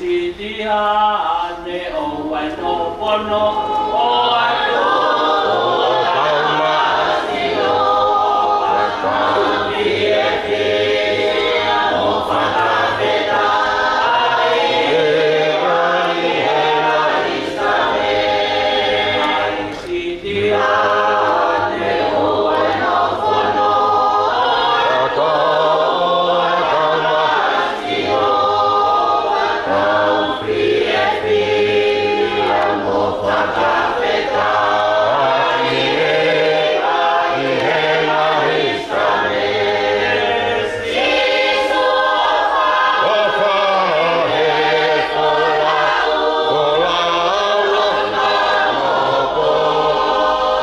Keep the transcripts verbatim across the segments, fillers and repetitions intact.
ʻIti hane ʻo wai no pono, ʻo atu ʻo tau masino, ʻo tau fiefia, ʻo fakafetaʻi ʻi he ʻaho ni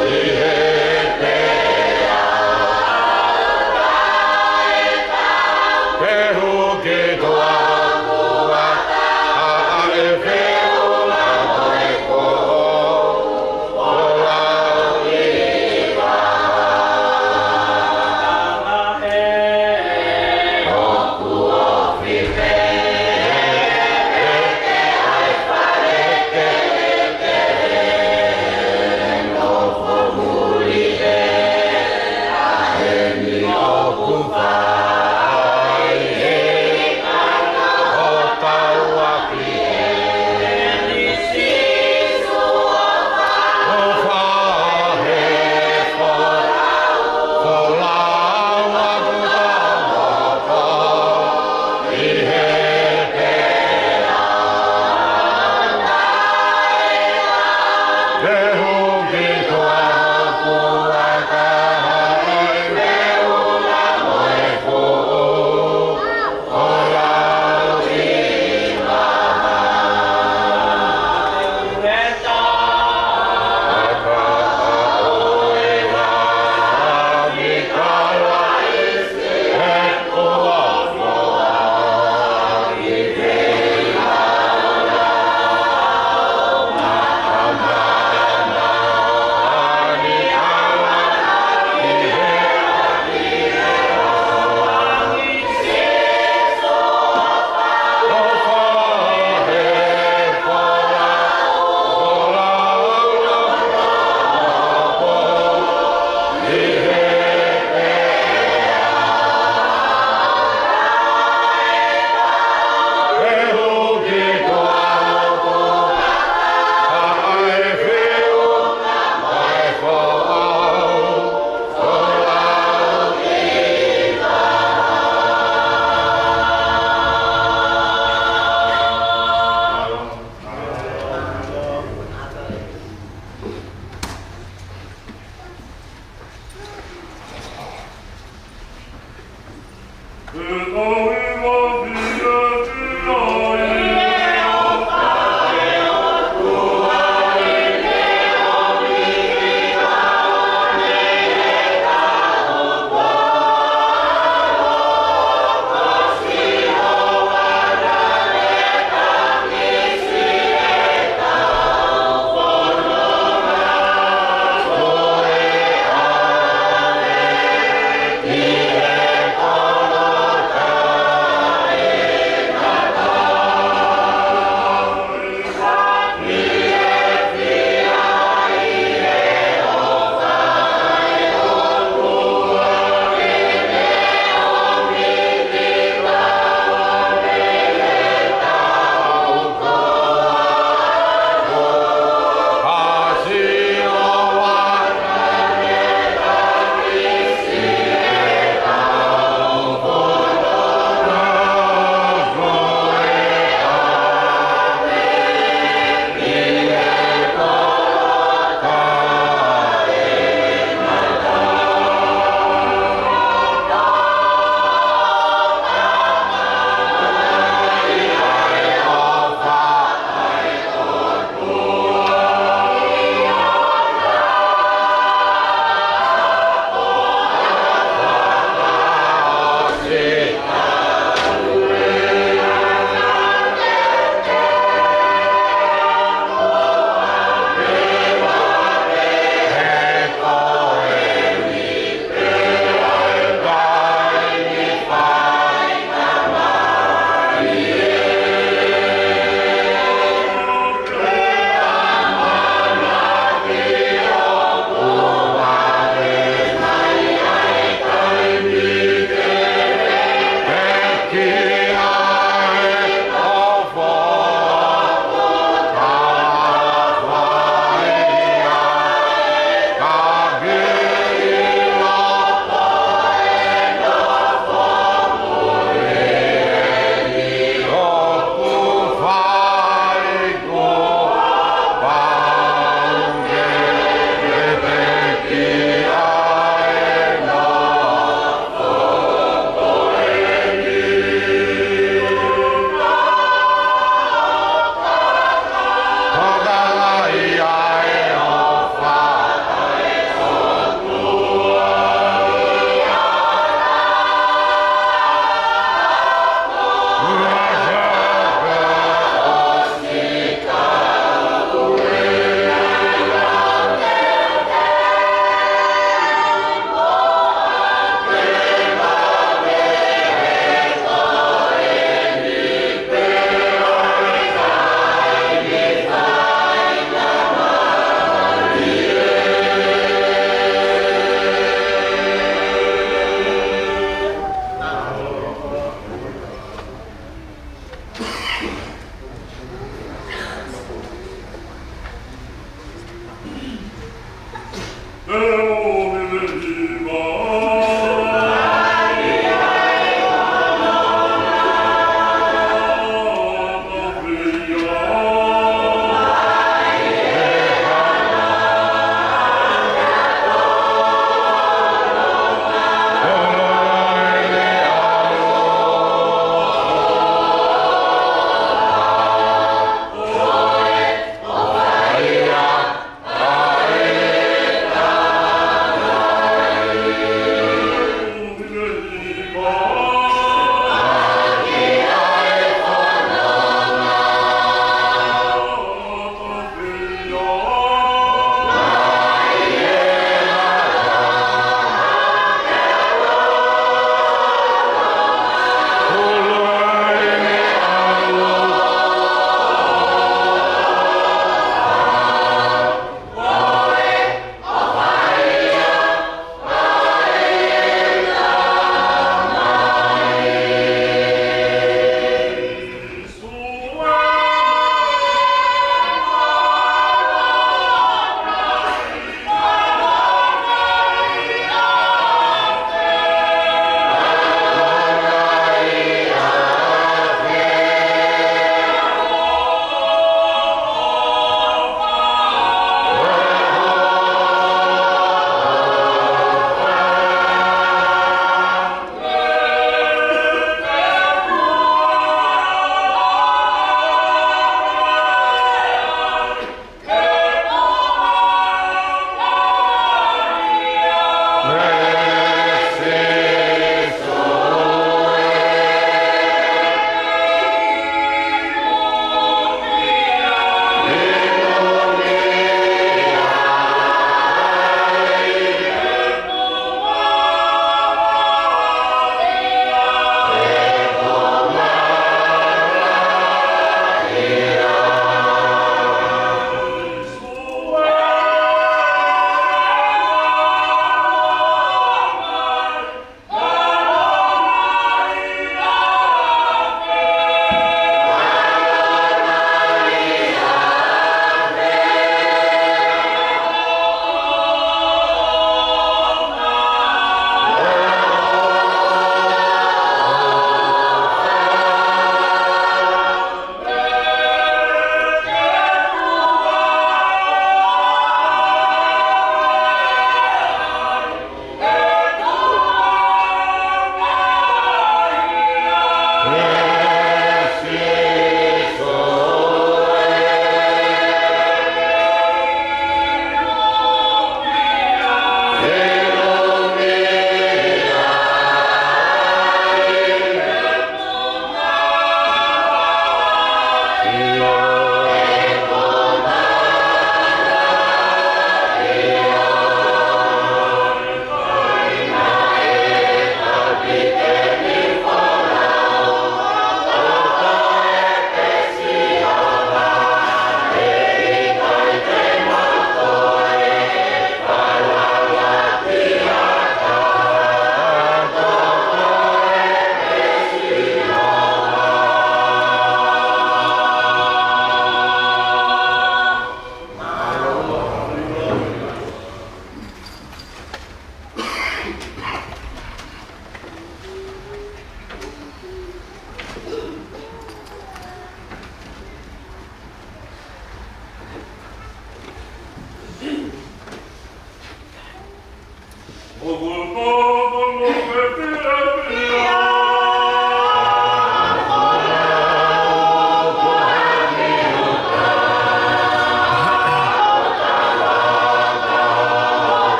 ʻi he ʻaho ni.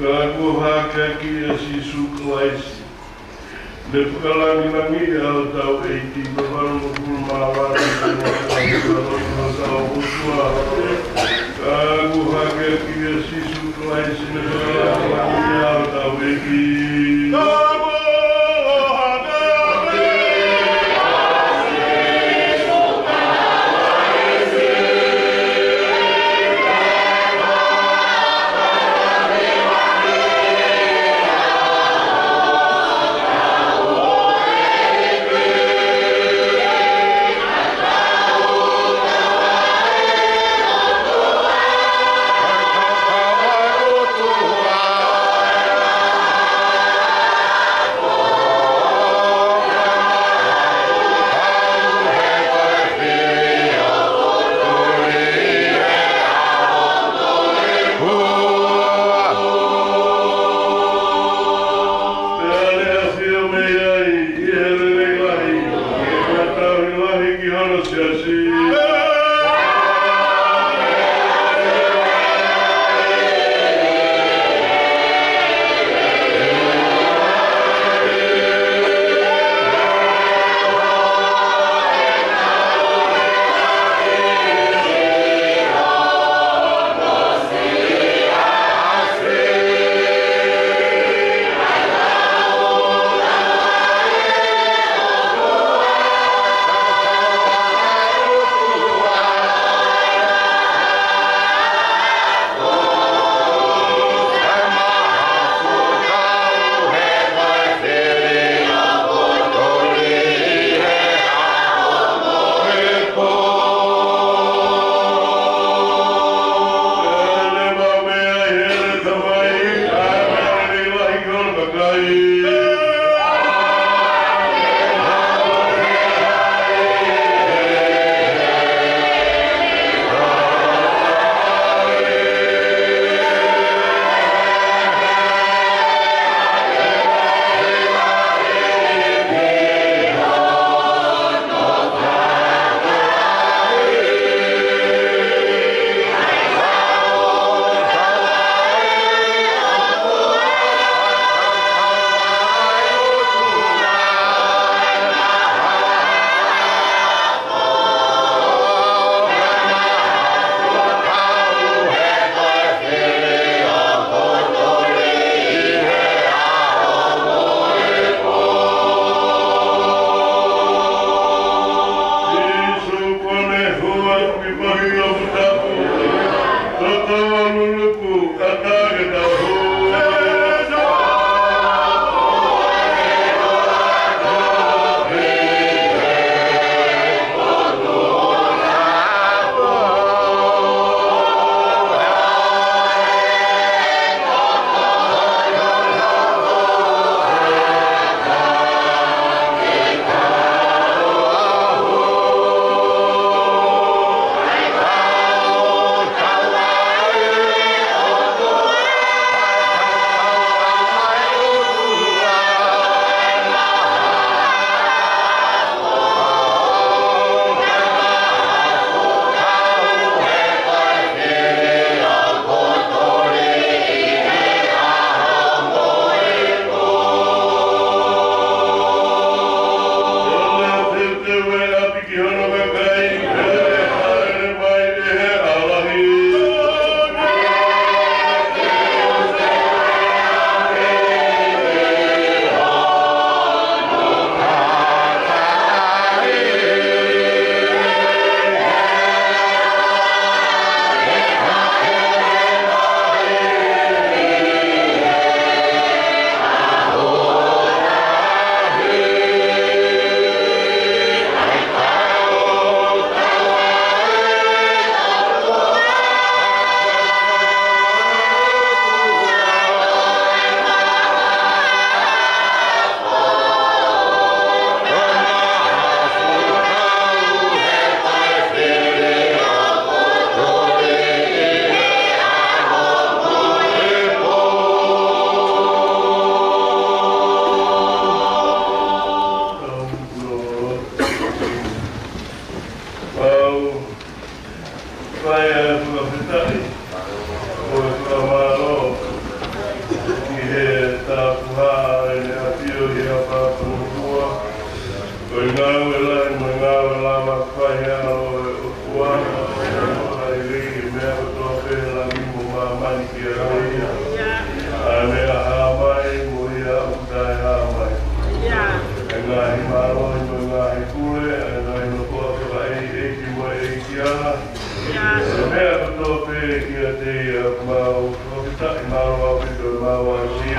Ka ko e hākeakiʻi ʻa Sīsū Kalaisi, ne fakalangilangiʻi ʻa hotau ʻEiki, pea fakaʻofoʻofa ʻi he ʻao ʻo hotau ʻOtua. Ka ko e hākeakiʻi ʻa Sīsū Kalaisi, ne fakalangilangiʻi ʻa hotau ʻEiki.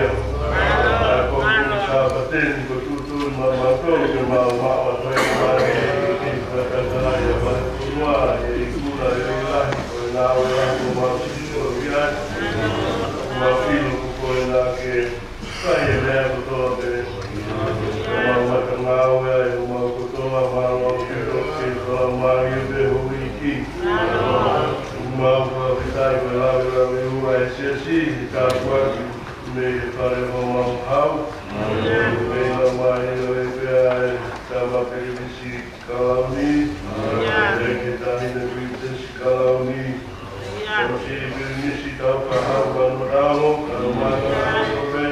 Mālō. Ko e Sāpate ni ko e tuʻutuʻuni maʻamautolu ke mau maʻu ʻa e fai mai ʻe he ʻEiki fakataha ʻa e fale fonua, ʻa e ikuna ʻo e lahi, ko e ngāue lahi kuo mau sio ki ai. Mau ʻilo ko koe naʻa ke fai e meʻa kotoa pē. Mau matangāue ai homau kotoa, mālō ʻaupito ke fakamālō pē houʻeiki. Mau fakafetaʻi ko e lavelave ua ʻa e siasi, he tāpuaki mei he fale ʻo Maʻufihau. Mei he ʻomai ʻo e pea ʻa e tama Pelevisi Kalauni. Mei he taʻahine Princess Kalauni. Tama siʻi Pelevisi Taukaha Manuatalo, kae ʻumaʻā e kau pē.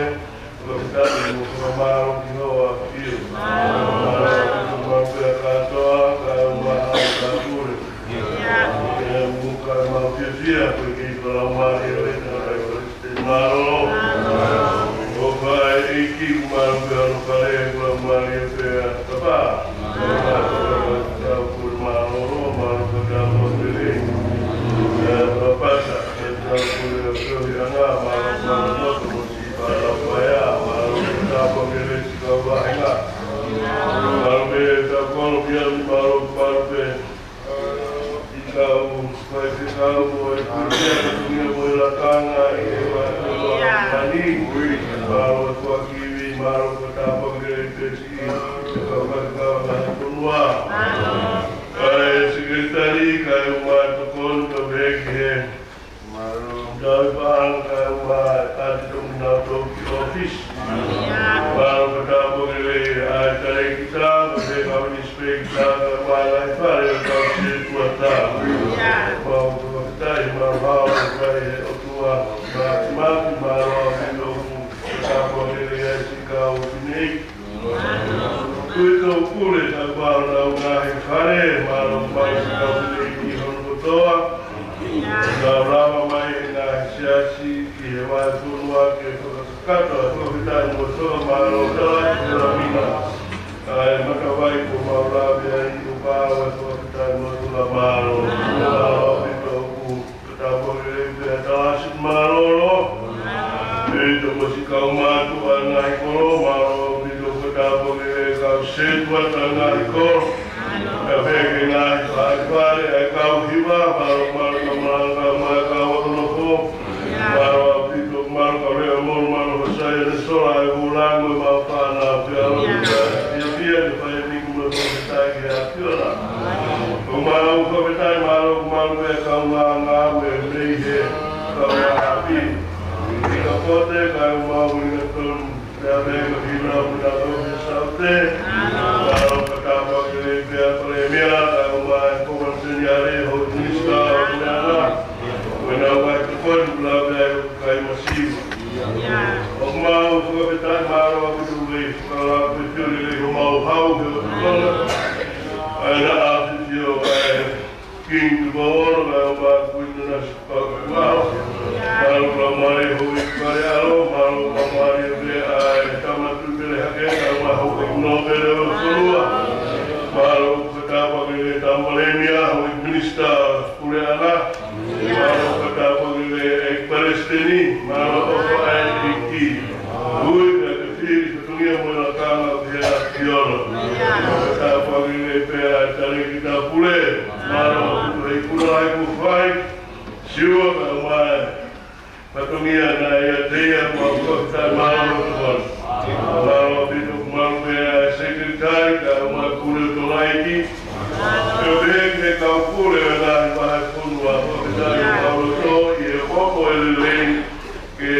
Fakafetaʻi mo fakamālō ki hoʻo ʻafio. Mālō ʻaupito, mālō pē ʻa kātoa, kae ʻumaʻā e kau pule. ʻE muka mau fiefia, ko e kei fakamālō ʻi he ʻofa ʻa e Palesiteni. Mālō. ʻOfa ʻa e ʻEiki, mālō pē hono fale, fakamālō pē ʻa Tapa. Mālō pē ʻa e kau pule, mālō, mālō pē ʻa e kau pule. ʻE Papata, ʻa e kau pule ʻo Tohiʻanga, mālō, mālō, mālō, mālō, mālō, mālō, mālō, mālō, mālō, mālō, mālō, mālō, mālō, mālō, mālō, mālō, ʻi he kau faifekau mo e puleako, mo e lakanga ʻi he vaʻa mani. Mālō e Tuʻakivi, mālō e Fakatapu Kelei pē siʻi, ʻi he kau faifekau ʻa e fonua. ʻA e sekelitali, kae ʻumaʻā e tokoni, kae pehē ki he Mālō. Tau paʻanga kae ʻumaʻā e ʻapi tokoni nautolu ki ʻōfisi. Mālō e Fakatapu Kelei, ʻa e talēkita, kae pehē ki he kau inisipēkita, kae ʻumaʻā e ngaahi fale ʻo e kau sētuata. Mau fakafetaʻi, mau hao, kae ʻi he ʻOtua Māfimafi, mālō ʻaupito ʻoku Fakatapu Kelei ai siʻi kau fineʻeiki. Ko e kau pule, kae ʻumaʻā honau ngaahi fale, mālō ʻaupito siʻi kau fineʻeiki hono kotoa. Nau lava mai he ngaahi siasi ki he vahefonua ke fakakakato ʻa e fakafetaʻi mo e fakamālō, tala ki he lamina ʻa e matavai kuo mau lave ai, ʻo pau e fakafetaʻi mo e fakamālō. Mālō ʻaupito ʻoku Fakatapu Kelei pē ʻa Talasi Mālōlō. ʻEiki mo siʻi kau mātuʻa ngaahi kolo, mālō ʻaupito Fakatapu Kelei kau sētuata ngaahi kolo. Kae pehē ki he ngaahi faifale ʻa e kau hiva, mālō, mālō, mālō, mālō, mālō, kau ako nofo. Mālō ʻaupito, mālō kau leʻo molu, mālō Hosea Nesola, ʻa e vūlango, mālō fānau, pea ʻalu pē, pea pea ke fai e miki mo e fakafetaʻi ki he ʻAfiona. ʻOku mau fakafetaʻi, mālō, mālō pē kau ngāue mei he kau ngāue ʻi Kapote, kae ʻumaʻā e ʻuhinga tonu, pea mei he hinau, hinau ʻo e Saute. Mālō Fakatapu Kelei pē ʻa e Palēmia, kae ʻumaʻā e Kōmani Seniale, Houʻeiki Minisitā ʻo e Puleʻanga. Ko ʻenau ngaahi tokoni, pula pē ʻa e kai masiva. ʻOku mau fakafetaʻi, mālō ʻaupito ʻi he fakalakalaka ʻo e fiefia lelei homau hau he ʻotu kona. ʻA ena ʻa e ʻAfio ʻa e Kingi Tupou Ono, kae ʻumaʻā e Kuini Nanasipauʻu Tupou. Mālō e Laumālie ʻo e Houʻeiki Fale ʻAlo, mālō e Laumālie pē ʻa e Tama Tuʻi Pele Hake, kae ʻumaʻā e Houʻeiki Nōpele ʻo e fonua. Mālō Fakatapu Kelei, Tama Palēmia, Houʻeiki Minisitā Puleʻanga. Mālō Fakatapu Kelei, ʻEiki Palesiteni, mālō ʻofa ʻa e ʻEiki. Ui pea ke fili fatongia mo e lakanga ʻo e ʻAfiona. Fakatapu Kelei pē ʻa e Talēkita Pule, mālō ʻaupito he ikuna lahi kuo fai, Siua, kae ʻumaʻā e fatongia naʻe ʻiate ia, mau fakafetaʻi, mālō ʻaupito. Mālō ʻaupito, mālō pē ʻa e sekelitali, kae ʻumaʻā e pule ʻo Tongatapu. Pea pehē ki he kau pule ʻo e ngaahi vahefonua, fakafetaʻi ʻoku mau loto ʻi he ʻofa ʻo e lelei ke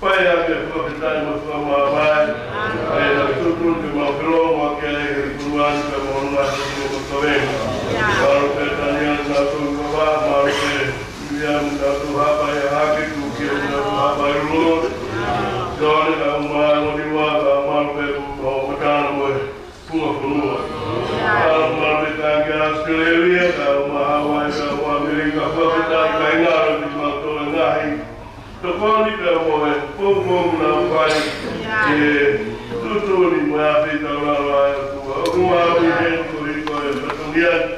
fai ʻaki e fakafetaʻi mo e fakamāvae. ʻA ia naʻe tuʻutuʻuni ke mau felōngoaki ai he fonua ni pea mo hono ngaahi tokoni mo e kavenga. Mālō pē Taniela Nautolu Kava, mālō pē Miriam Nautolu Hapai Hake, Tukia Nautolu Hapai Lulu. Sione kae ʻumaʻā e Loniua, kae ʻumaʻā pē mo Matana mo e Funga Fonua. Kae ʻumaʻā pē Kāinga ʻAositelēlia, kae ʻumaʻā Hauaiʻi, kae ʻumaʻā ʻAmelika, fakafetaʻi kāinga, ʻoku mau tokanga he tokoni pea mo e poupou naʻa nau fai ke tuʻutuʻuni mo e ʻafio taulalo ʻa e ʻOtua. ʻOku mau ʻi heni koeʻuhi ko e fatongia ni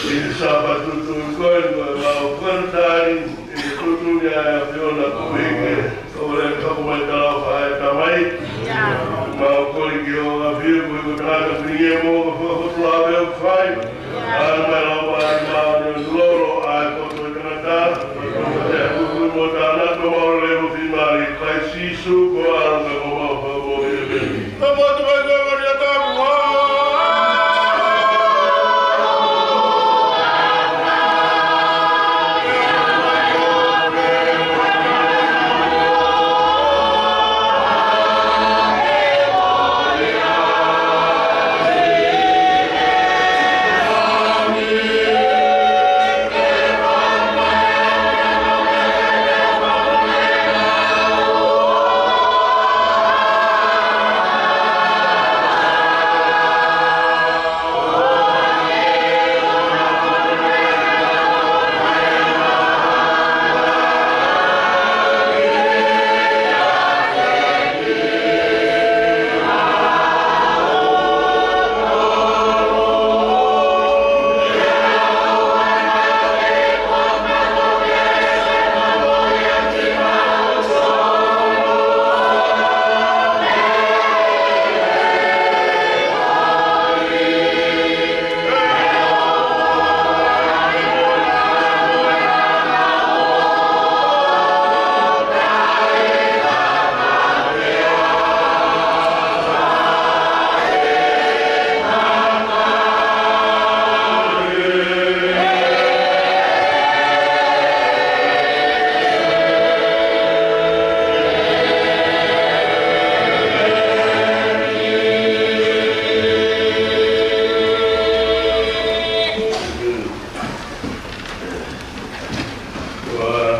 ʻi he Sāpate Tuʻutuʻuni ko eni, ko e mau fakatali ʻi he tuʻutuʻuni ʻa e ʻAfiona koeʻuhi ko e ʻofa ʻa e Kau Sīsū ko e ʻAlo pea ko homau Fakamoʻui. Ka mou ʻatu mai ko e ʻOtua Tapu.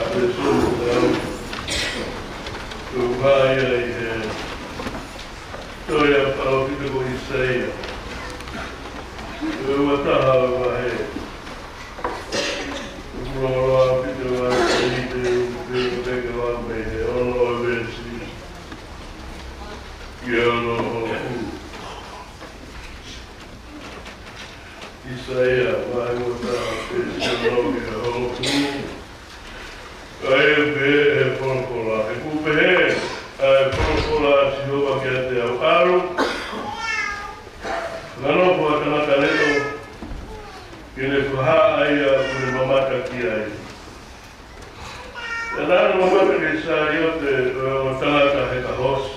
Ko e sū, ko e ʻuha ia ʻi he tohi ʻa e palōfita ko ʻĪsaia. Ko e uataha ʻo e vahe. Ko e lōloa ʻaupito ʻa e vahe, ʻi he, ʻi he, ʻi he, ʻi he ono ʻo e veesi ki he ono ʻo e hongofulu. ʻĪsaia, vahe uataha, veesi ono ki he hongofulu. ʻA ia ʻoku pehē ʻe he folofola, he ʻoku pehē ʻa e folofola ʻa Sihova kiate au, ʻAlu, ʻo nofo ʻa e tangata leʻo, ke ne fakahā ʻa ia kuo ne mamata ki ai. Pea naʻa ne mamata ki he sāliote ʻo e ongo tangata heka hoosi,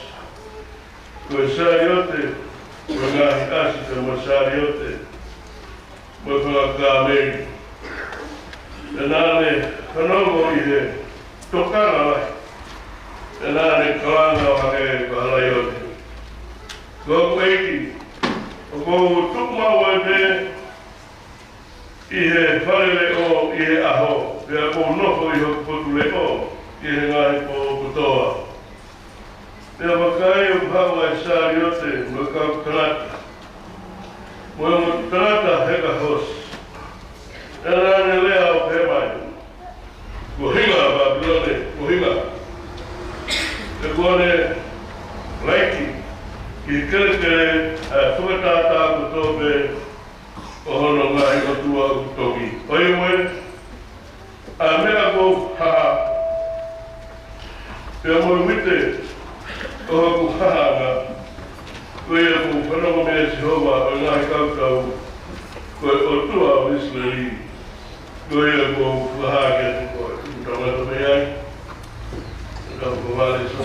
ko e sāliote ʻo e ngaahi ʻasi, pea mo e sāliote mo e fanga kāmeli. Pea naʻa ne fanongo ʻi he tokanga lahi, pea naʻa ne kalanga ʻo hangē ko ha laione. Ko hoku ʻEiki, ʻoku ou tuʻu maʻu ai pē ʻi he fale leʻo ʻi he ʻaho, pea ʻoku ou nofo ʻi hoku potu leʻo ʻi he ngaahi pō kotoa. Pea vakai, ʻoku haʻu ʻa e sāliote mo e kau tangata, mo e ongo tangata heka hoosi. Pea naʻa ne lea ʻo pehē mai, Kuo hinga ʻa Pāpilone, kuo hinga. He kuo ne laiki ki he kelekele ʻa e fakatātā kotoa pē ʻo hono ngaahi ʻotua ʻoku tongi. ʻOiauē, ʻa e meʻa kuo u haha, pea mo e uite ʻo hoku hahaʻanga, ko ia kuo u fanongo mei ai, Sihova ʻo e ngaahi kautau, ko e ʻOtua ʻo ʻIsileli, ko ia kuo u fakahā kiate koe. Tau ngata mei ai. Tau ko vale so.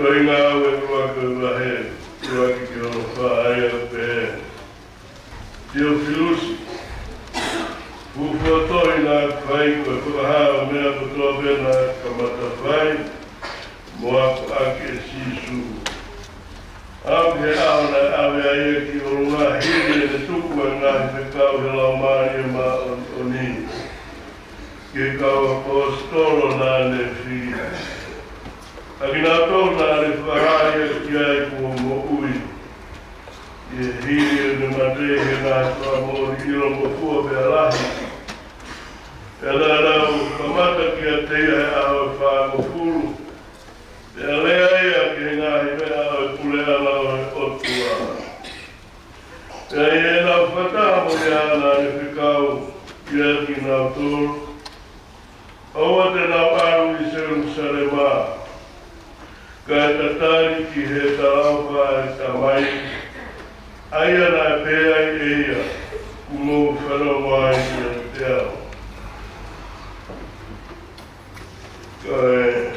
Ko e ngāue ʻuluaki ʻo e vahe, ʻuluaki ki hono fā, ʻa ia ʻoku pehē: Tiofilusi, fuofua tohi naʻá ku fai, ko e fakahā ʻo e meʻa kotoa pē naʻá ku kamata fai, mo ako ʻaki ʻe Sīsū, ʻo aʻu ki he ʻaho naʻe ʻave ai ia ki ʻolunga, hili ʻene tuku ʻa e ngaahi fekau ʻi he Laumālie Māʻoniʻoni ki he kau ʻaposetolo naʻá ne fili, ʻa kinautolu naʻá ne fakahā ia ki ai kuo moʻui, ʻi he hili ʻene mate ʻi he ngaahi fakamoʻoni ʻilongofua pea lahi, pea naʻa nau kamata kiate ia he ʻaho ʻe fāngofulu, pea lea ia ki he ngaahi meʻa ʻo e puleʻanga ʻo e ʻOtua. Pea ʻi heʻenau fakataha mo ia, naʻá ne fekau kiate kinautolu, ʻoua te nau ʻalu ʻi Selūsalema, kae tatali ki he talaʻofa ʻa e Tamai, ʻa ia naʻe pehē ai ʻe ia, kuo mou fanongo ai kiate au. Ko e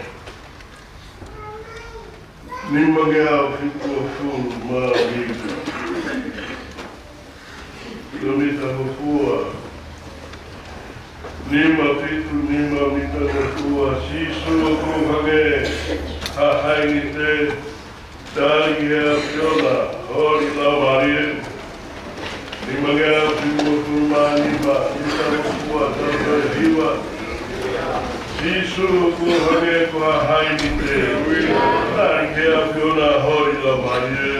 nimangeau fitungofulu mā nima. Ko e mita ngofua. Nima fitu nima, mita ngofua. Sīsū, ʻoku ou hangē ha hainite, tali ki he ʻAfiona, holi Laumālie. Nimangeau fitungofulu mā nima, mita ngofua, taha hiva. Sīsū, ʻoku ou hangē ko ha hainite, tali ki he ʻAfiona, holi Laumālie.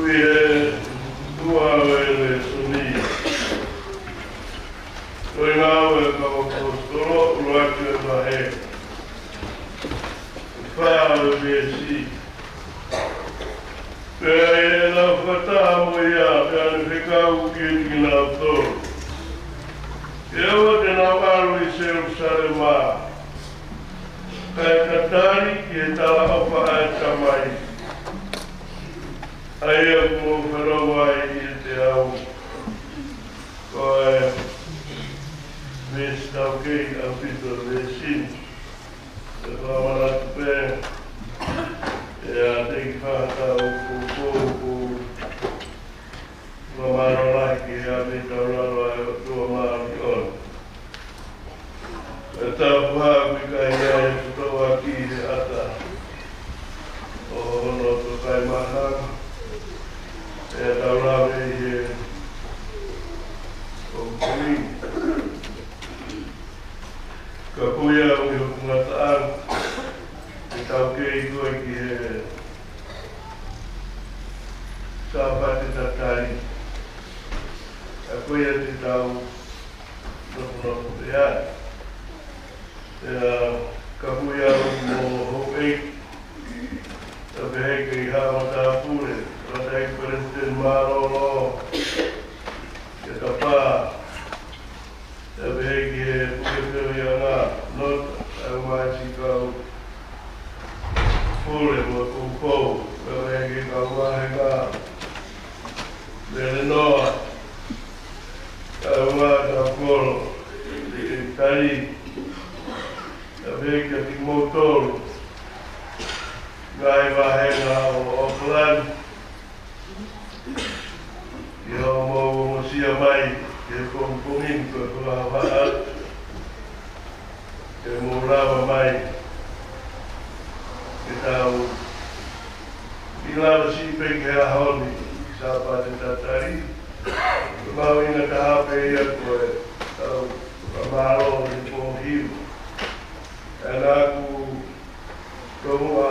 Ko e tuʻa ʻo e lēsoni, ko e Ngāue ʻa e Kau ʻAposetolo, ʻuluaki ʻo e vahe, fā ʻo e veesi. Pea ʻi heʻenau fakataha mo ia, pea ne fekau kiate kinautolu, ke ʻoua te nau ʻalu ʻi Selusalema, kae tatali ki he talaʻofa ʻa e Tamai, ʻa ia kuo u fanongo ai ʻiate au. Ko e veesi taukei ʻaupito veesi ni. ʻE fakamanatu pē ʻe Teki Fata ʻoku ou fakamālō lahi ki he ʻafio taulalo ʻa e ʻOtua māʻoniʻoni. ʻE tapu ha kui kai ai e putoʻaki he ʻata ʻo hono tokaimaha, ʻe taulalo ʻi he ʻo kui. Ka ko ia ʻoku ʻi hoku ngataʻanga, ʻe taukei koe ki he Sāpate tatali. ʻA ko ia te tau nofonofo pē ai. Pea ka ko ia ʻoku mo houʻeiki, ʻa pehē ki he haʻa matāpule, ʻa e Palesiteni Mālōlō, ke tapa, ʻa pehē ki he Puke Feleʻiʻanga, Nota, ʻa e Maʻasi Kau Pule mo Kūpou, ʻa pehē ki he kau vāhenga, Melenoa, ʻa e Ngā Taukolo, Sekelitali, ʻa pehē kiate kimoutolu, ngaahi vāhenga ʻo ʻAokalani, ʻi hoʻomou ongosia mai ki he pongipongi ni ko e fakahohaʻa, ke mou lava mai ke tau ʻi lava siʻi pē ki he ʻaho ni, Sāpate tatali. Ko e mahuʻinga taha pē ia ko e tau fakamālō he pō hiva. ʻA ia naʻa ku tomuʻa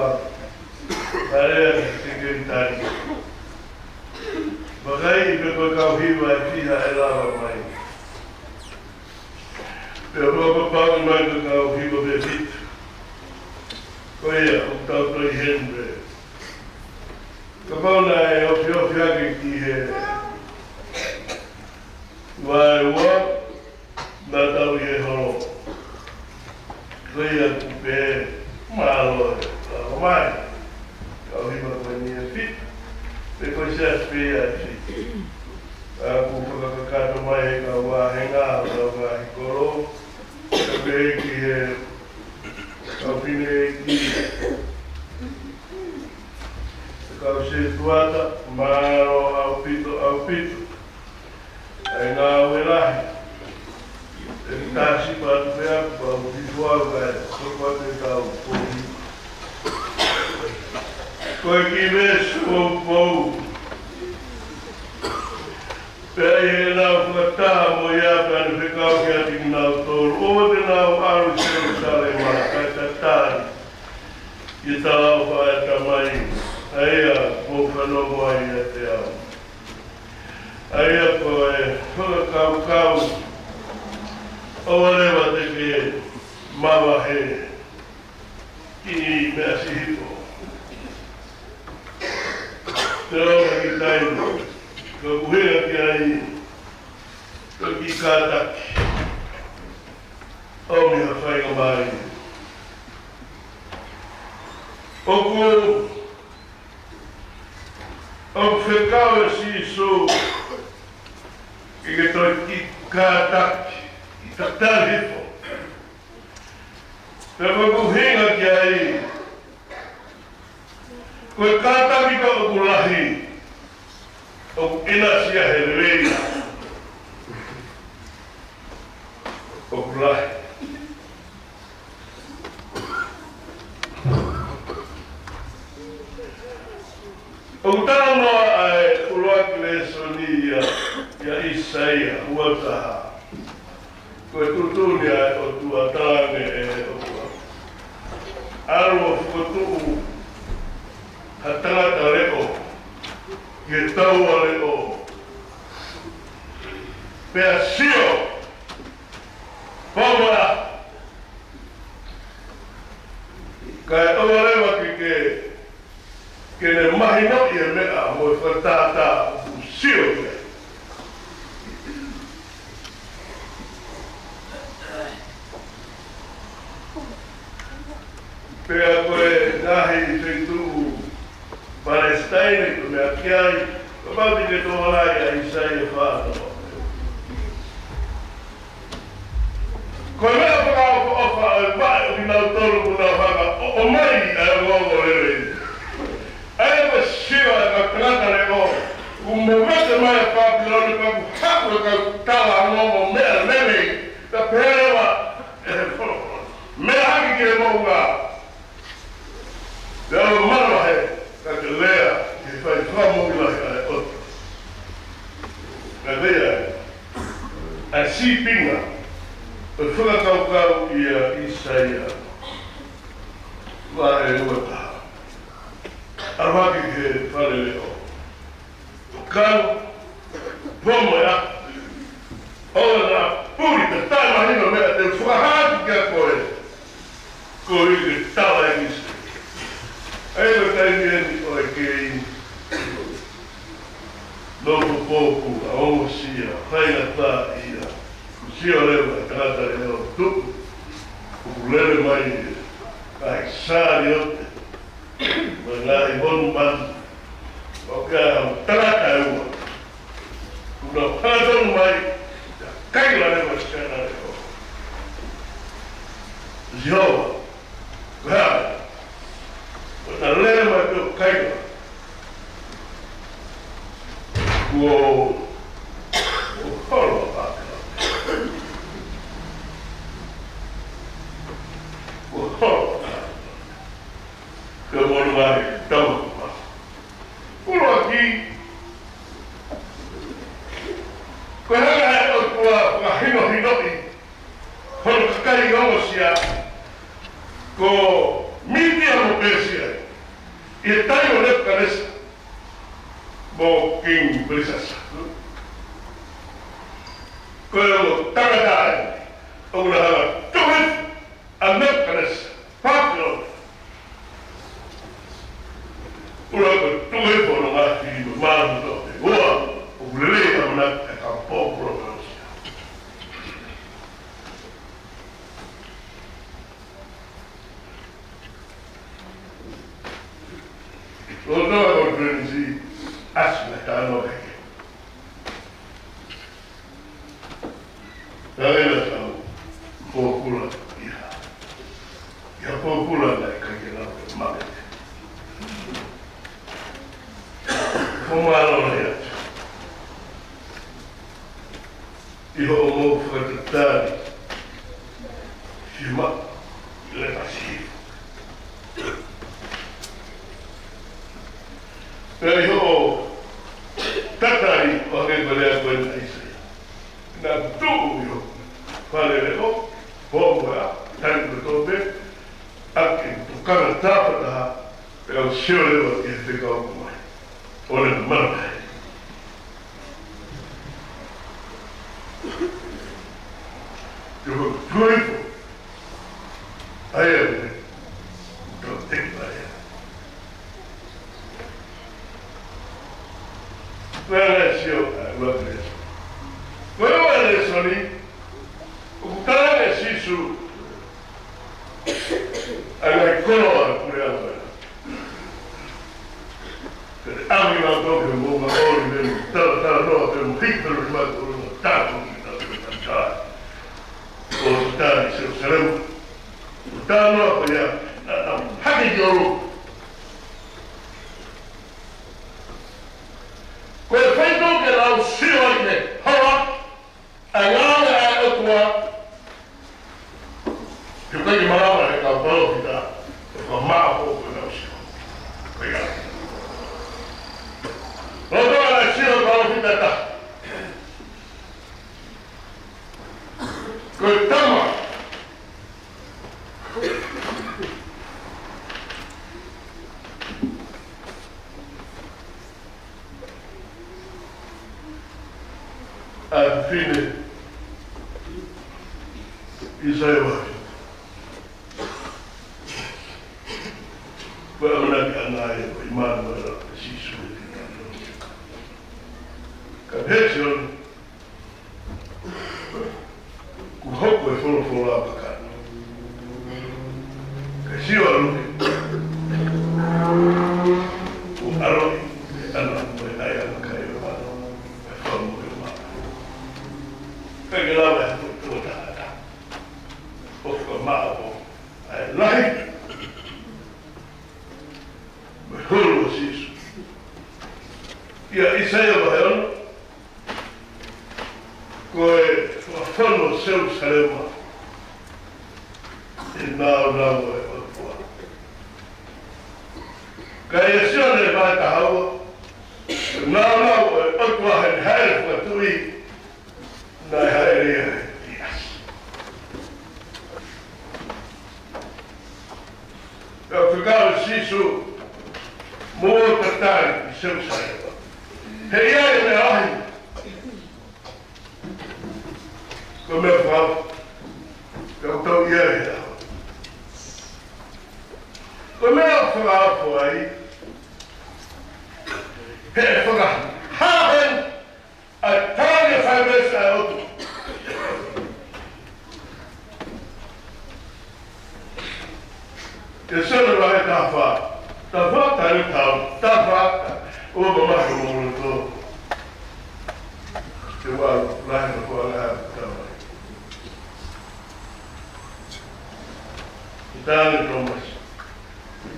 tali ʻa e Sekelitali. Vakai pē ko e kau hiva ʻe fiha ʻe lava mai. Pea fakapapauʻi mai ko e kau hiva pē fitu. Ko ia, ʻoku tau toe ʻi heni pē. Kapau naʻe ofiofi hake ki he vaeua, naʻa tau ʻi he holo. Ko ia ʻoku pehē, mālō e lava mai. Kau hiva ko eni ʻe fitu. Pe ko e siasi pē ia ʻe fitu. ʻA ia ʻoku fakakakato mai he kau vāhenga ʻo e kau ngaahi kolo. Ka pehē ki he kau fineʻeiki, kau sētuata, mālō ʻaupito, ʻaupito. ʻA e ngāue lahi. ʻE tasi patu pea pau ki fua kae, ko patu e kau pō hiva. Ko e kiʻi veesi poupou. Pea ʻi heʻenau fakataha mo ia pea ne fekau kiate kinautolu, ʻoua te nau ʻalu ʻi Selusalema, kae tatali ki he talaʻofa ʻa e Tamai, ʻa ia kuo u fanongo ai ʻiate au. ʻA ia ko e fakakaukau, ʻoua leva te ke mavahe kiʻi meʻa siʻi hifo. Te ʻoua ki taimi, ka ʻuhinga ki ai, ka kiʻi kātaki. ʻOmi ha faingamālie. ʻOku, ʻoku fekau ʻe Sīsū ke ke toe kiʻi kātaki, kiʻi tatali hifo. Pea ko e ʻuhinga ki ai, ko e kātaki ka ʻoku lahi, ʻoku ʻinasi ia he lelei. ʻOku lahi. ʻOku talanoa ʻa e ʻuluaki lēsoni ia, ʻia ʻĪsaia ua taha. Ko e tuʻutuʻuni ʻa e ʻOtua, talaange ʻe he ʻOtua, ʻalu ʻo fokotuʻu ha tangata leʻo ki he ke ne mahinoʻi e meʻa mo e fakatātā ʻoku sio ki ai. Pea ko e ngaahi feituʻu Palesitaine ko e meʻa ki ai, kapau te ke tokanga ki ʻAisea fā noa. Ko e meʻa fakaʻofoʻofa ʻo e vaʻe ʻo kinautolu ʻoku nau hanga ʻo ʻomai ʻa e ongoongolelei. ʻA ia ko e sio ʻa e kau tangata leʻo, kuo movete mai ʻa Papilone, pea kuo haʻu e kau tala ongoongo meʻa lelei, ka pehē leva ʻe he folofola, meʻa hake ki he moʻunga. Pea ʻoua ʻe mamahi, ka ke lea ki he fai fakamoʻui lahi ʻa e ʻOtua. Ka ko ia ʻa e sīpinga ʻo e fakakaukau ʻia ʻAisea. Vahe ua taha. ʻAlu hake ki he fale leʻo. Kau, pomo ia. ʻOua naʻa puli pē, taʻemahino meʻa te u fakahā atu kiate koe. Koeʻuhi ke tala e misi. ʻA ia ko e taimi eni ʻo e kei nofo pōpula, ongosia, faingataʻaʻia. Sio leva e tangata leʻo, tuʻu, ʻoku lele mai e ngaahi saliote mo e ngaahi monumanu. ʻOku ʻi ai e tangata ʻe ua. Kuo nau hangatonu mai, ʻa Kaila leva, siana leʻo. Sihova, ko e hā? Kuo ta lele mai pē ʻo Kaila. Kuo, kuo holo ʻa Kaila. Kuo holo ʻa Kaila. Ke mono ngai tau ma. ʻUluaki, ko e hanga ʻe he ʻOtua ʻo fakahinohinoʻi hono kakai ongosia ko Mītia mo Pēsia ʻi he taimi ʻo Nepukanesa mo King Pelisasa. Ko e ongo tangata eni ʻoku na hanga ʻo tuku hifo ʻa Nepukanesa, Papilone. ʻUluaki, tuku hifo hono ngaahi fili mamalu kotoa pē. Ua, ʻoku lelei ʻamanaki ʻa e kau pōpula ʻo Pēsia. Lolotonga e konifelenisi, ʻasi mai e talanoa ki ai. Ka ʻi ai ha kau pōpula ʻi ha, ʻi ha pōpula naʻe ʻikai ke nau ke mate. Ko mālō lea atu ʻi hoʻomou fakatatali fiemaʻu ʻi he lea Pāsifiki. Pea ʻi hoʻo tatali ʻo hangē ko e lea ko eni ʻa ʻAisea. Naʻa ku tuʻu ʻi hoku fale leʻo, hoku ʻa, tali kotoa pē, ʻa ke tokanga tāfataha, pea u sio leva ki he fekau ʻoku ʻomai. ʻO ne mamahi. Te u tuʻu hifo. ʻA ia ʻoku ne tau teki mai ai. Ko e anga e sio, ʻa, ua ke lēsoni. Ko e ua lēsoni, ʻoku tala ʻe Sīsū ʻa e ngaahi koloa ʻa e puleʻanga. Pea ʻave kinautolu ki he moʻunga ʻŌlive mo talatalanoa pea mo hiki pē ʻo lima ko ʻolunga tātou ki he tau ki he tau. ʻO tali Selusalema. ʻO talanoa ko ia, naʻa nau hake ki ʻolunga. Ko e faitoʻo ke lau sio ai ki he hala, ʻa e ngāue ʻa e ʻOtua, he ʻikai ke malava ʻe he kau palōfita ʻo fakamaʻopoʻopo ʻenau sio. Ko ia. Lolotonga e sio ʻa e palōfita ʻe taha. Ko e tama ʻa e fefine ʻIsaia vahe fitu. Ko e ʻamanaki ʻa e ngaahi ʻo ʻImanuela, ko Sīsū ʻiate kitautolu. Ka pehē ʻe Sione, kuo hoko e folofola ʻo kakano. Ka sio ʻalu ki, kuo ʻaloʻi ʻe ʻAna mo e ʻaiʻanga kai ʻo e mano, ʻa e fakamoʻui ʻo e mano. Ka ke lava e hoko e tangata ʻo fakamaʻa ʻo ʻai lahi mo e hulu ʻo Sīsū. ʻIa ʻAisea vahe ono, ko e fakafonu ʻo Selūsalema ʻe he nāunau ʻo e ʻOtua. Ka ʻia Sione vahe taha ua, nāunau ʻo e ʻOtua he hāʻele fakatuʻi, naʻe hāʻele ia he ʻiasi. Ka fekau ʻe Sīsū, mou ō ʻo tatali ʻi Selūsalema. He ʻe ʻi ai e meʻa lahi. Ko e meʻa fakaofo, ka ʻoku tau ʻi ai he ʻaho. Ko e meʻa fakaofo ai, he ʻe fakahā heni ʻa e tali ʻa e fai meesi ʻa e ʻOtua. ʻIa Sione vahe taha fā. Taha fā, taha fā, taha fā, ʻo mamahi mo moto. Te ua, lahi na kua lahi, taha fā. Tane Tōmasi.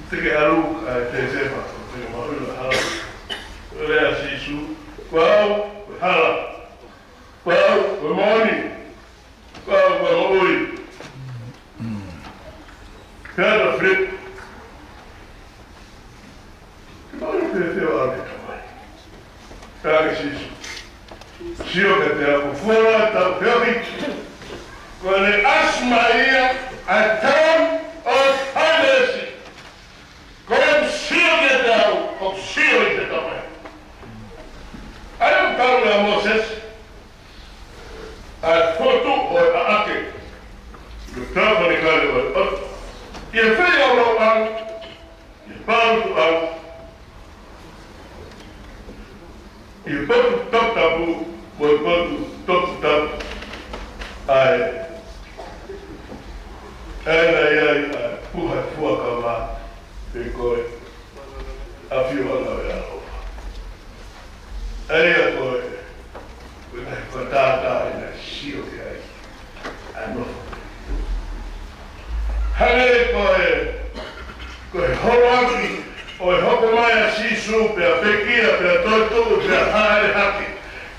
Te ke ʻalu, ʻa e te te ma, te ke maʻu ʻi he hala. Ko e lea ʻa Sīsū, ko au, ko e hala. Ko au, ko e moʻoni. Ko au, ko e moʻui. Pea ta Filipe, ke maʻu ʻi he te te ʻalu ki he Tamai. Ka ke Sīsū. Sio kiate au, ko e folofola ʻa e tau feohi. Ko ʻene ʻasi mai ia, ʻa e tau ʻo e fai meesi. Ko e sio kiate au, ʻoku sio ʻi he Tamai. ʻA ia ʻoku tau ʻia Mōsese, ʻa e fotu ʻo e ʻaʻake. Ko e tau fani kale ʻo e ʻOtua. ʻI he feilaulau ʻanga, ʻi he pālutuʻanga, ʻi he potu toputapu, mo e potu toputapu. ʻA e, ʻa e naʻe ʻi ai ʻa e puha fuakava, pe ko e ʻafioʻanga ʻo e ʻaloʻofa. ʻA ia ko e, ko e ngaahi fakatātā ʻi he sio ki ai. ʻA e nofo. Hangē ko e, ko e holoaki ʻo e hoko mai ʻa Sīsū pea pekia, pea toetuʻu, pea hāʻele hake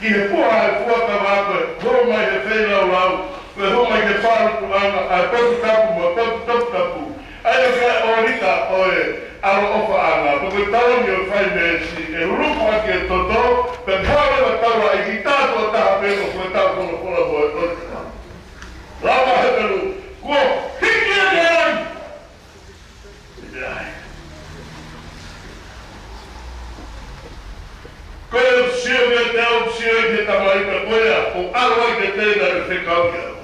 ki he puha ʻo e fuakava, ko e hoko mai he feilaulau, ko e hoko mai he pālutuʻanga, ʻa e potu tapu mo e potu toputapu. ʻA ia ko e ʻōlita ʻo e ʻaloʻofaʻanga, pe ko e taoni ʻo e fai meesi, ʻe huluku ʻaki e toto, pea haole ma taula ʻi ki tato taha pē ʻo ko e tau folofola mo e ʻōlita. Lava he pelu, kuo hiki ʻa e ai. ʻAi. Ko e sio kiate au, sio ki he Tamai, ka ko ia ʻoku ʻalu ai kiate ia naʻe fekau au.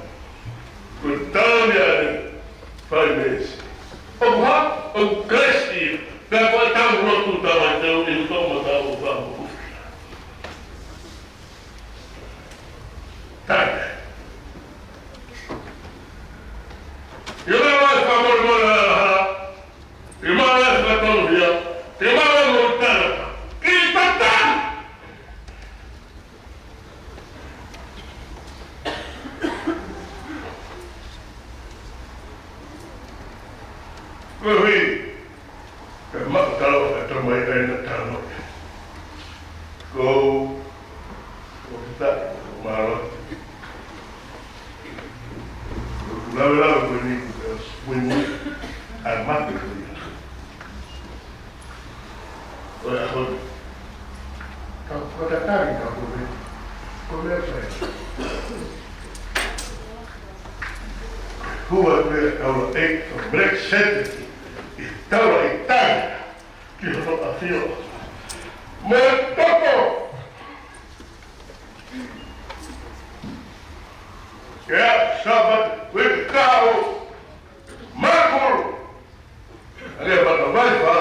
Ko e taoni ʻa e fai meesi. ʻOku hā, ʻoku Kalaisi ia. Pea ko e tau lotu tau ai te u i uto ma tau o famo. Tae. Ia ma lai famo mo la ha. Ia ma lai famo ia. Ia ma lai mo tala. Ki tatan. Koeʻuhi, ka maʻu talo ka tau mai ai na tano. Ko, ko kita, ko mālō. Ko lave lave ko ni, ko ni, ai mate ko ni. ʻOi, ʻa hono. Ka, ka tatali, ka ko me. Ko me fai. Hua te taula e, ko me sete. ʻI taula ʻi tai. Ki hono ʻafio. Mo e toto. Ia, Sāpate, uike kahaʻu. Mākulu. ʻA ia mata vai fa,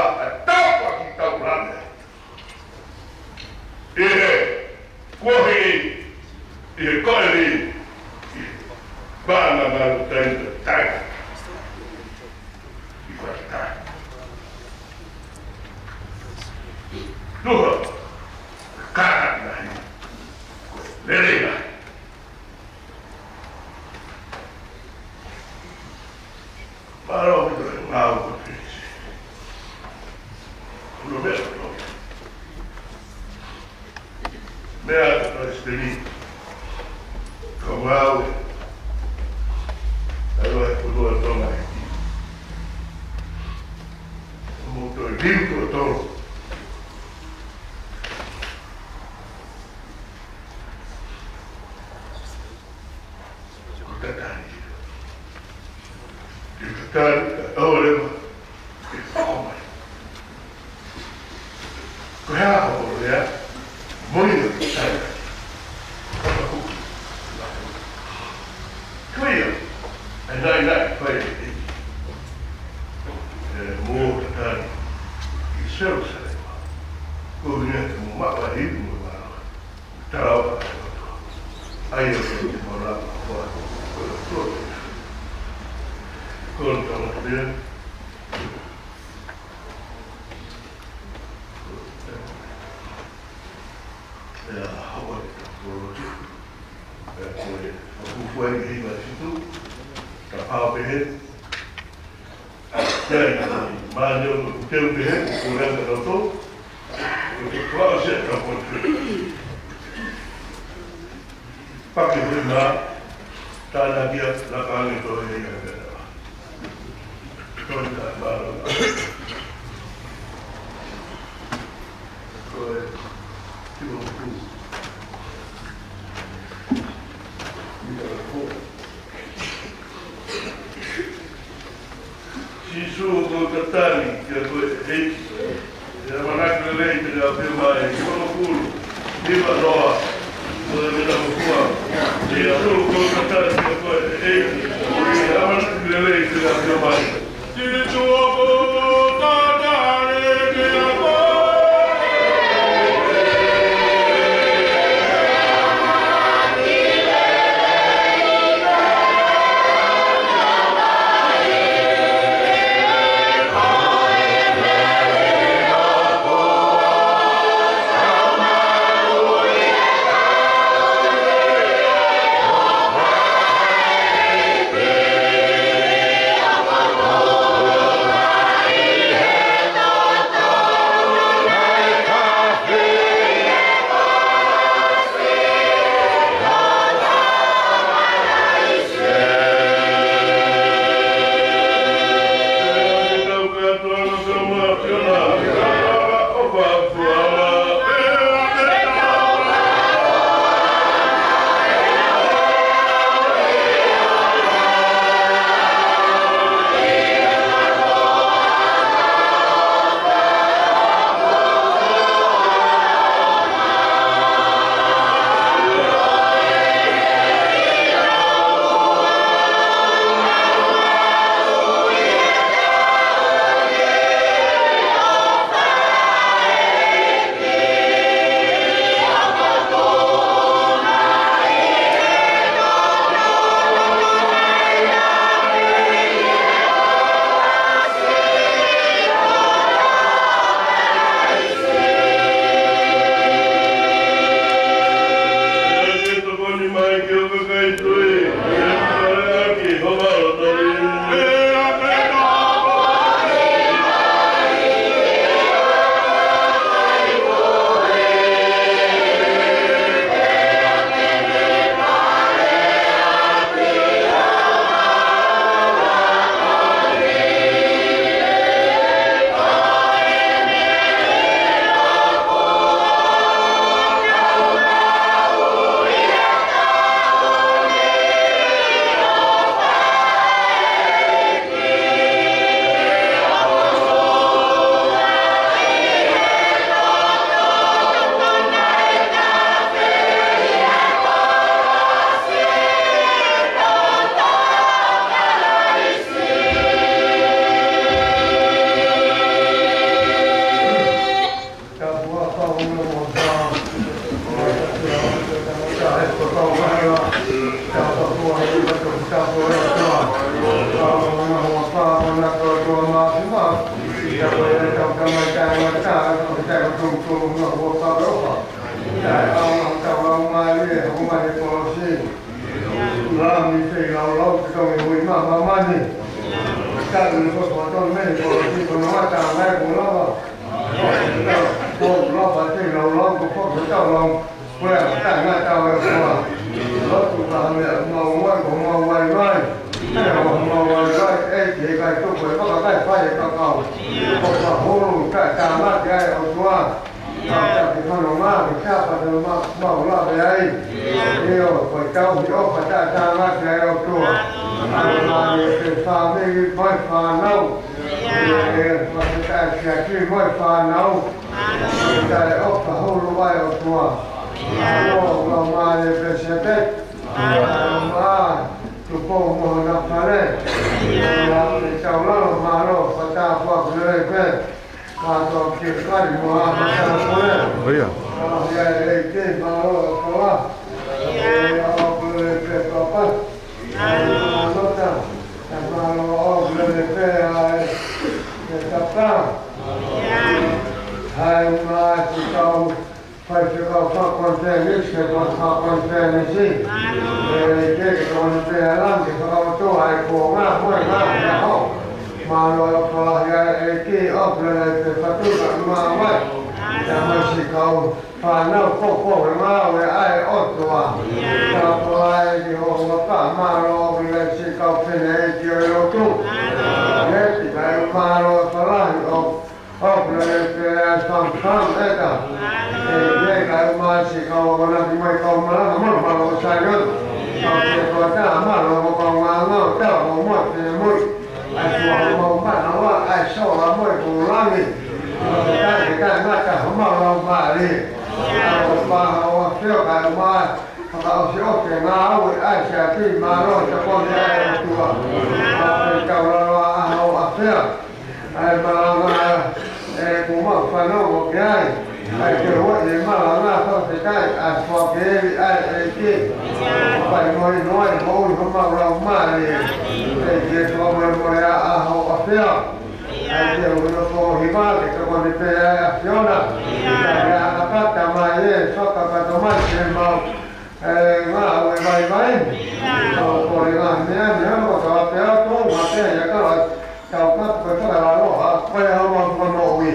Tuha. Kākā lahi. Lelei lahi. Mālō ʻaupito e ngāue kuo fai. Ko hono meʻa ʻoku tau. Meʻa ʻa e Palesiteni. Kau ngāue. ʻAi ʻa e fonua ʻo Tonga ʻEiki. Mou toe liliu kitautolu. Ko e tatali. Ko e tatali, ka ʻoua leva ke fakaʻosi mai. Ko e hā hoʻo lea? Mo ia tatali. Ko ia, ʻa e naʻinaʻi fai ʻe he ʻEiki. ʻE, mou tatali ki Selusalema. Ko ia te mou maʻu ai e ivi mo e mālohi. Tala ʻa e ʻOtua. ʻAi ʻo ke te mau lava ʻo ʻoatu. Ko e ʻOtua. Ko e tama te pea. ʻIa, haʻu atu ki he kolosi. ʻIa, ko e, ʻoku fai ʻi he hiva situ. Ka pau pehē. ʻIa, ʻi, mā ne o ku teu pehē, ko e anga tau tō. Ko e kua o se tau kolosi. Pake hui mā, tāna kia, laka ange tō e ia. Tō e tā, mālō. Ko e, ki mo ku. Ni ka ko. Sīsū, ʻoku ou tatali kia koe ʻEiki. ʻE ʻamanaki lelei te ke ʻafio mai, ki hono kulu, hiva noa, ko e mena mokua. Sīsū, ʻoku ou tatali kia koe ʻEiki. ʻE ʻamanaki lelei te ke ʻafio mai. Sīsū, ʻoku ou tatali kia koe. Tau tama tae mata, tau tama tau tau tau tau tau. Tae au tau lau mai e, hoko mai e kolosi. Lami te lau lau te tau e hui ma mamani. Tae ui ko tau tau me kolosi ko no mata mai ko lava. Ko lava te lau lau ko ko tau lau. Ko e tangata ʻo e ʻOtua. Lotu ka hame ʻa mau wai, ko mau wai wai. Ko mau wai wai, ʻEiki, ʻikai tuku e vaka kai fai e kakau. ʻOfa hulu, taʻetāmaki ʻa e ʻOtua. Ka ʻoku ʻikai ke fanongo, ke tapa te ma-, mau lave ai. ʻIo, ko e tauhi ʻofa taʻetāmaki ʻa e ʻOtua. ʻAi mai e fāmili mo e fānau. ʻIo, ko e taʻe siasi mo e fānau. Taʻe ʻofa hulu ʻa e ʻOtua. Mālō, mālō mālie pē Sēpeti. Mālō, Tupou mo hona fale. Mālō, te tau lalo, mālō, fata fua kulele pē. Kātoa ke kali mo ha fata kulele. ʻIo. Mālō, ia e ʻEiki, mālō, ʻOtua. Mālō, kulele pē, Papa. Mālō, Tata. Mālō, kulele pē, ʻa e, e Tapa. Hai, mā, te tau Faifekau fakakonifelenisi, ke fakakonifelenisi. Mālō. ʻEiki ke tokoni pē ʻa langi, ke fakaʻotua e kuonga, mo e ngaahi ʻaho. Mālō e falahi ʻa e ʻEiki, ʻoku lele pē fatu ka mā mai. Mālō. Ia mai siʻi kau fānau ko ko e ngāue ʻa e ʻOtua. Ia. Ka falahi ki ho waka, mālō ʻoku lele siʻi kau fene ʻEiki ʻo e lotu. Mālō. Ia, ʻEiki, mālō e falahi ʻo ʻOku lele pē ʻa e fangafanga ʻeta. ʻEiki, kae ʻumaʻā siʻi kau akonaki mo e kau malanga mo e malanga ʻo Saione. Kau ke kota, mālō mo kau ngāngau, tau mo mo te mo. ʻA e tua mo mau manava, ʻa e sola mo e kulangi. Kae ke kae ngata ho mau lau mālie. ʻA e ʻofa ʻa e ʻAfiona kae ʻumaʻā, fakaʻosi ʻo ke ngāue ʻa e siasi, mālō e tokoni ʻa e ʻOtua. ʻA e tau lalo ʻa ho ʻAfio. ʻA e malanga ʻe kuo mau fanongo ki ai. ʻA e ke hua ʻi he malanga fakafetaʻi ʻa e fua ke evi ʻa e ʻEiki. Fai mo ʻi noa ʻi hoʻo ʻi homau lau mālie. ʻEiki, fua mo e mo e ʻa ho ʻAfio. ʻA e ke hua no ko hiva ke tokoni pē ʻa e ʻAfiona. ʻA e ʻa kapata mai e fakakato mai ke mau ʻE, ngāue vaivai. ʻIo. Ko e kole ngaahi meʻa, meʻa, ko tau pea tō, ngā pea, ia ka, tau ka, ko e fakalaloa, ko e hau mau ka moʻui.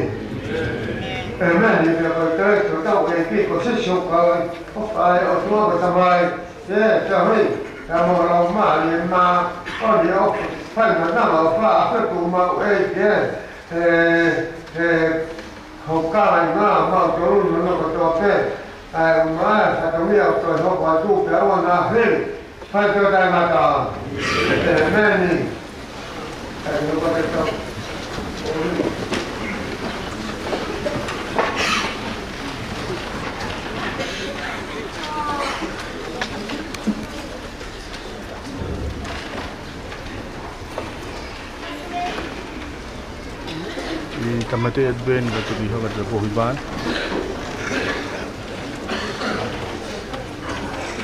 ʻĒmeni, pea ko e Kalaisi, ko hotau ʻEiki, ko Sīsū Kalaisi, ko e ʻOtua ko e Tamai, ʻe, Tauhi, ka mo lau mālie mā, ʻo ni ʻo, fai na na, ʻo fa, ʻa feku mau ʻEiki, ʻe, ʻe, Hau kāinga, mau tolu nono kotoa pē. ʻA e uma, fatongia ʻo toe hoko atu pē ʻa ua na hili. Fai pē ʻo taʻengata. ʻĒmeni. ʻAi, no kote tau. ʻI tamate ʻe Ben ka tuki hanga te pohi vān.